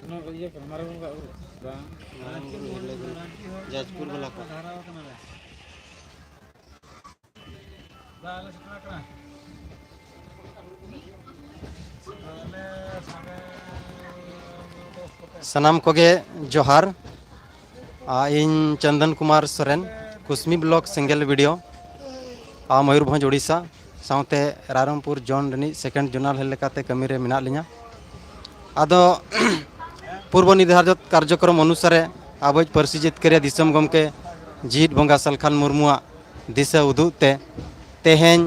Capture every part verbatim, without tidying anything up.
ᱚᱱᱟ ᱤᱭᱟᱹ ᱠᱟᱱᱟ, ᱢᱟᱨᱟᱝ ᱵᱚᱸᱜᱟ ᱵᱩᱨᱩ᱾ ᱵᱟᱝ, ᱢᱟᱨᱟᱝ ᱵᱩᱨᱩ ᱦᱤᱞᱳᱜ ᱫᱚ ᱡᱟᱡᱽᱯᱩᱨ ᱵᱟᱞᱟ ᱠᱚ᱾ ᱥᱟᱱᱟᱢ ᱠᱚᱜᱮ ᱡᱚᱦᱟᱨ᱾ ᱟ, ᱤᱧ ᱪᱚᱱᱫᱚᱱ ᱠᱩᱢᱟᱨ ᱥᱚᱨᱮᱱ, ᱠᱩᱥᱢᱤ ᱵᱞᱚᱠ ᱥᱮᱸᱜᱮᱞ ᱵᱷᱤᱰᱤᱭᱳ, ᱟ, ᱢᱚᱭᱩᱨᱵᱷᱚᱸᱡᱽ, ᱳᱰᱤᱥᱟ, ᱥᱟᱶᱛᱮ ᱨᱟᱭᱨᱚᱝᱯᱩᱨ ᱡᱳᱱ ᱨᱤᱱᱤᱡ ᱥᱮᱠᱮᱱᱰ ᱡᱳᱱᱟᱞ ᱦᱮᱰ ᱞᱮᱠᱟᱛᱮ ᱠᱟᱹᱢᱤ ᱨᱮ ᱢᱮᱱᱟᱜ ᱞᱤᱧᱟ᱾ ᱟᱫᱚ ᱯᱩᱨᱵᱚ ᱱᱤᱨᱫᱷᱟᱨᱤᱛ ᱠᱟᱨᱡᱚᱠᱨᱚᱢ ᱚᱱᱩᱥᱟᱨᱮ ᱟᱵᱚᱭᱤᱡ ᱯᱟᱹᱨᱥᱤ ᱡᱤᱛᱠᱟᱹᱨᱤᱭᱟᱹ ᱫᱤᱥᱚᱢ ᱜᱚᱢᱠᱮ ᱡᱤᱭᱤᱫ ᱵᱚᱸᱜᱟ ᱥᱟᱞᱠᱷᱟᱱ ᱢᱩᱨᱢᱩᱣᱟᱜ ᱫᱤᱥᱟᱹ ᱩᱫᱩᱜ ᱛᱮ ᱛᱮᱦᱮᱧ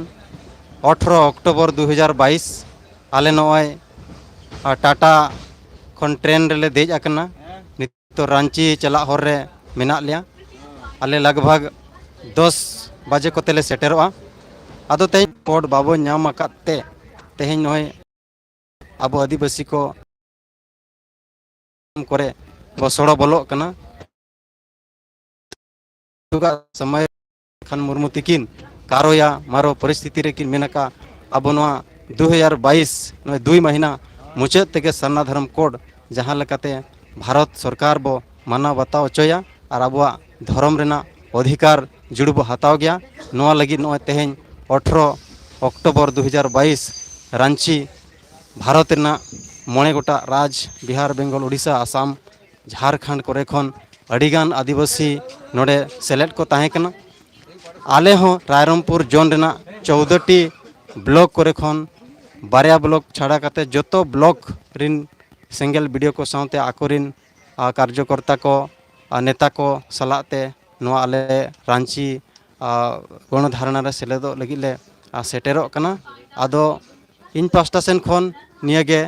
ᱟᱴᱷᱨᱚ ᱚᱠᱴᱳᱵᱚᱨ ᱫᱩ ᱦᱟᱡᱟᱨ ᱵᱟᱭᱤᱥ ᱟᱞᱮ ᱱᱚᱜᱼᱚᱭ, ᱟ, ᱴᱟᱴᱟ ᱠᱷᱚᱱ ᱴᱨᱮᱱ ᱨᱮᱞᱮ ᱫᱮᱡ ᱟᱠᱟᱱᱟ᱾ ᱱᱤᱛᱚᱜ ᱨᱟᱸᱪᱤ ᱪᱟᱞᱟᱜ ᱦᱚᱨ ᱨᱮ ᱢᱮᱱᱟᱜ ᱞᱮᱭᱟ᱾ ᱟᱞᱮ ᱞᱟᱜᱽ ᱵᱷᱟᱜᱽ ᱫᱚᱥ ᱵᱟᱡᱮ ᱠᱚᱛᱮ ᱞᱮ ᱥᱮᱴᱮᱨᱚᱜᱼᱟ᱾ ᱟᱫᱚ ᱛᱮᱦᱮᱧ ᱠᱳᱰ ᱵᱟᱵᱚ ᱧᱟᱢ ᱟᱠᱟᱫ ᱛᱮ ᱛᱮᱦᱮᱧ ᱱᱚᱜᱼᱚᱭ ᱟᱵᱚ ᱟᱹᱫᱤᱵᱟᱹᱥᱤ ᱠᱚ ᱠᱚᱨᱮ ᱵᱚ ᱥᱚᱲᱚ ᱵᱚᱞᱚᱜ ᱠᱟᱱᱟ᱾ ᱱᱤᱛᱚᱜᱟᱜ ᱥᱚᱢᱚᱭ ᱠᱷᱟᱱ ᱢᱩᱨᱢᱩ ᱛᱤᱠᱤᱱ ᱠᱟᱨᱚᱭᱟ ᱢᱟᱨᱚ ᱯᱚᱨᱤᱥᱛᱷᱤᱛᱤ ᱨᱮᱠᱤᱱ ᱢᱮᱱ ᱟᱠᱟᱫ, ᱟᱵᱚ ᱱᱚᱣᱟ ᱫᱩ ᱦᱟᱡᱟᱨ ᱵᱟᱭᱤᱥ, ᱱᱚᱜᱼᱚᱭ ᱫᱩᱭ ᱢᱟᱹᱦᱱᱟᱹ ᱢᱩᱪᱟᱹᱫ ᱛᱮᱜᱮ ᱥᱟᱨᱱᱟ ᱫᱷᱚᱨᱚᱢ ᱠᱳᱰ ᱡᱟᱦᱟᱸ ᱞᱮᱠᱟᱛᱮ ᱵᱷᱟᱨᱚᱛ ᱥᱚᱨᱠᱟᱨ ᱵᱚ ᱢᱟᱱᱟᱣ ᱵᱟᱛᱟᱣ ᱦᱚᱪᱚᱭᱟ ᱟᱨ ᱟᱵᱚᱣᱟᱜ ᱫᱷᱚᱨᱚᱢ ᱨᱮᱱᱟᱜ ᱚᱫᱷᱤᱠᱟᱨ ᱡᱩᱲᱩ ᱵᱚ ᱦᱟᱛᱟᱣ ᱜᱮᱭᱟ᱾ ᱱᱚᱣᱟ ᱞᱟᱹᱜᱤᱫ ᱱᱚᱜᱼᱚᱭ ᱛᱮᱦᱮᱧ ᱟᱴᱷᱨᱚ ᱚᱠᱴᱳᱵᱚᱨ ᱫᱩ ᱦᱟᱡᱟᱨ ᱵᱟᱭᱤᱥ ᱨᱟᱸᱪᱤ ᱵᱷᱟᱨᱚᱛ ᱨᱮᱱᱟᱜ ᱢᱚᱬᱮ ᱜᱚᱴᱟᱝ ᱨᱟᱡᱽ, ᱵᱤᱦᱟᱨ, ᱵᱮᱝᱜᱚᱞ, ᱳᱰᱤᱥᱟ, ᱟᱥᱟᱢ, ᱡᱷᱟᱲᱠᱷᱚᱸᱰ ᱠᱚᱨᱮ ᱠᱷᱚᱱ ᱟᱹᱰᱤᱜᱟᱱ ᱟᱹᱫᱤᱵᱟᱹᱥᱤ ᱱᱚᱰᱮ ᱥᱮᱞᱮᱫ ᱠᱚ ᱛᱟᱦᱮᱸ ᱠᱟᱱᱟ᱾ ᱟᱞᱮ ᱦᱚᱸ ᱨᱟᱭᱨᱚᱝᱯᱩᱨ ᱡᱳᱱ ᱨᱮᱱᱟᱜ ᱪᱳᱣᱫᱚ ᱴᱤ ᱵᱞᱚᱠ ᱠᱚᱨᱮ ᱠᱷᱚᱱ ᱵᱟᱨᱭᱟ ᱵᱞᱚᱠ ᱪᱷᱟᱰᱟ ᱠᱟᱛᱮ ᱡᱚᱛᱚ ᱵᱞᱚᱠ ᱨᱤᱱ ᱥᱮᱸᱜᱮᱞ ᱵᱤᱰᱤᱭᱳ ᱠᱚ ᱥᱟᱶᱛᱮ ᱟᱠᱚᱨᱤᱱ, ᱟ, ᱠᱟᱨᱡᱚᱠᱚᱨᱛᱟ ᱠᱚ, ᱟ, ᱱᱮᱛᱟ ᱠᱚ ᱥᱟᱞᱟᱜ ᱛᱮ ᱱᱚᱣᱟ ᱟᱞᱮ ᱨᱟᱸᱪᱤ, ᱟ, ᱜᱚᱬᱚ ᱫᱷᱟᱨᱱᱟ ᱨᱮ ᱥᱮᱞᱮᱫᱚᱜ ᱞᱟᱹᱜᱤᱫ ᱞᱮ, ᱟ, ᱥᱮᱴᱮᱨᱚᱜ ᱠᱟᱱᱟ᱾ ᱟᱫᱚ ᱤᱧ ᱯᱟᱥᱴᱟ ᱥᱮᱱ ᱠᱷᱚᱱ ᱱᱤᱭᱟᱹ ᱜᱮ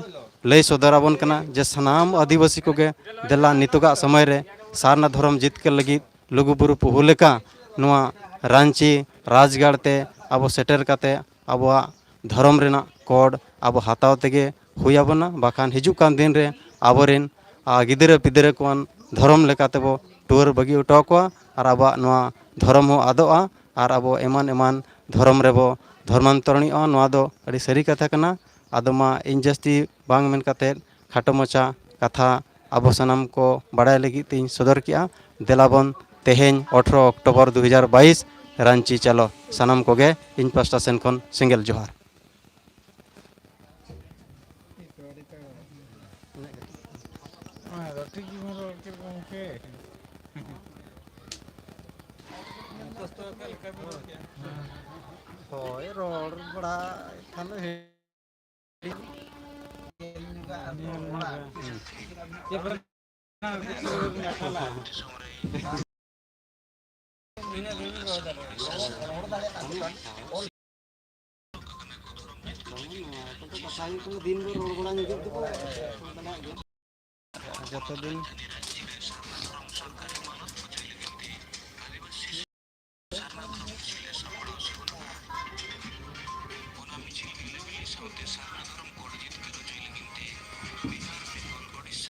ᱞᱟᱹᱭ ᱥᱚᱫᱚᱨ ᱟᱵᱚᱱ ᱠᱟᱱᱟ ᱡᱮ ᱥᱟᱱᱟᱢ ᱟᱹᱫᱤᱵᱟᱹᱥᱤ ᱠᱚᱜᱮ ᱫᱮᱞᱟ ᱱᱤᱛᱚᱜᱟᱜ ᱥᱚᱢᱚᱭ ᱨᱮ ᱥᱟᱨᱱᱟ ᱫᱷᱚᱨᱚᱢ ᱡᱤᱛᱠᱟᱹᱨ ᱞᱟᱹᱜᱤᱫ ᱞᱩᱜᱩᱵᱩᱨᱩ ᱯᱩᱦᱩ ᱞᱮᱠᱟ ᱱᱚᱣᱟ ᱨᱟᱸᱪᱤ ᱨᱟᱡᱽᱜᱟᱲ ᱛᱮ ᱟᱵᱚ ᱥᱮᱴᱮᱨ ᱠᱟᱛᱮ ᱟᱵᱚᱣᱟᱜ ᱫᱷᱚᱨᱚᱢ ᱨᱮᱱᱟᱜ ᱠᱳᱰ ᱟᱵᱚ ᱦᱟᱛᱟᱣ ᱛᱮᱜᱮ ᱦᱩᱭ ᱟᱵᱚᱱᱟ, ᱵᱟᱠᱷᱟᱱ ᱦᱤᱡᱩᱜ ᱠᱟᱱ ᱫᱤᱱ ᱨᱮ ᱟᱵᱚᱨᱮᱱ, ᱟ, ᱜᱤᱫᱽᱨᱟᱹ ᱯᱤᱫᱽᱨᱟᱹ ᱠᱚᱣᱟᱜ ᱫᱷᱚᱨᱚᱢ ᱞᱮᱠᱟ ᱛᱮᱵᱚ ᱴᱩᱣᱟᱹᱨ ᱵᱟᱹᱜᱤ ᱦᱚᱴᱚ ᱟᱠᱚᱣᱟ ᱟᱨ ᱟᱵᱚᱣᱟᱜ ᱱᱚᱣᱟ ᱫᱷᱚᱨᱚᱢ ᱦᱚᱸ ᱟᱫᱚᱜᱼᱟ ᱟᱨ ᱟᱵᱚ ᱮᱢᱟᱱ ᱮᱢᱟᱱ ᱫᱷᱚᱨᱚᱢ ᱨᱮᱵᱚ ᱫᱷᱚᱨᱢᱟᱱᱛᱚᱨᱚᱱᱤᱜᱼᱟ᱾ ᱱᱚᱣᱟ ᱫᱚ ᱟᱹᱰᱤ ᱥᱟᱹᱨᱤ ᱠᱟᱛᱷᱟ ᱠᱟᱱᱟ᱾ ᱟᱫᱚ ᱢᱟ ᱤᱧ ᱡᱟᱹᱥᱛᱤ ᱵᱟᱝ ᱢᱮᱱ ᱠᱟᱛᱮ ᱠᱷᱟᱴᱚ ᱢᱟᱪᱷᱟ ᱠᱟᱛᱷᱟ ᱟᱵᱚ ᱥᱟᱱᱟᱢ ᱠᱚ ᱵᱟᱲᱟᱭ ᱞᱟᱹᱜᱤᱫ ᱛᱤᱧ ᱥᱚᱫᱚᱨ ᱠᱮᱜᱼᱟ᱾ ᱫᱮᱞᱟ ᱵᱚᱱ ᱛᱮᱦᱮᱧ ᱟᱴᱷᱨᱚ ᱚᱠᱴᱳᱵᱚᱨ ᱫᱩ ᱦᱟᱡᱟᱨ ᱵᱟᱭᱤᱥ ᱨᱟᱺᱪᱤ ᱪᱟᱞᱚ᱾ ᱥᱟᱱᱟᱢ ᱠᱚᱜᱮ ᱤᱧ ᱯᱟᱥᱴᱟ ᱥᱮᱱ ᱠᱷᱚᱱ ᱥᱮᱸᱜᱮᱞ ᱡᱚᱦᱟᱨ᱾ ᱦᱮᱸ, ᱟᱫᱚ ᱴᱷᱤᱠ ᱜᱮᱵᱚᱱ ᱨᱚᱲ ᱠᱮᱫ ᱜᱚᱢᱠᱮ᱾ ᱦᱳᱭ, ᱨᱚᱲ ᱵᱟᱲᱟ ᱠᱷᱟᱱ ᱫᱚ ᱦᱤᱲᱤᱧ ᱧᱚᱜᱟ᱾ ᱦᱩᱸ᱾ ᱵᱟᱝ, ᱱᱚᱣᱟ ᱠᱚᱫᱚ ᱠᱟᱛᱷᱟ ᱦᱩᱭᱩᱜ ᱠᱟᱱᱟ, ᱫᱤᱱ ᱫᱚ ᱨᱚᱲ ᱵᱟᱲᱟ ᱧᱚᱜᱚᱜ ᱫᱚᱠᱚ ᱫᱟᱲᱮᱭᱟᱜ ᱜᱮᱭᱟ᱾ ᱡᱚᱛᱚ ᱫᱤᱱ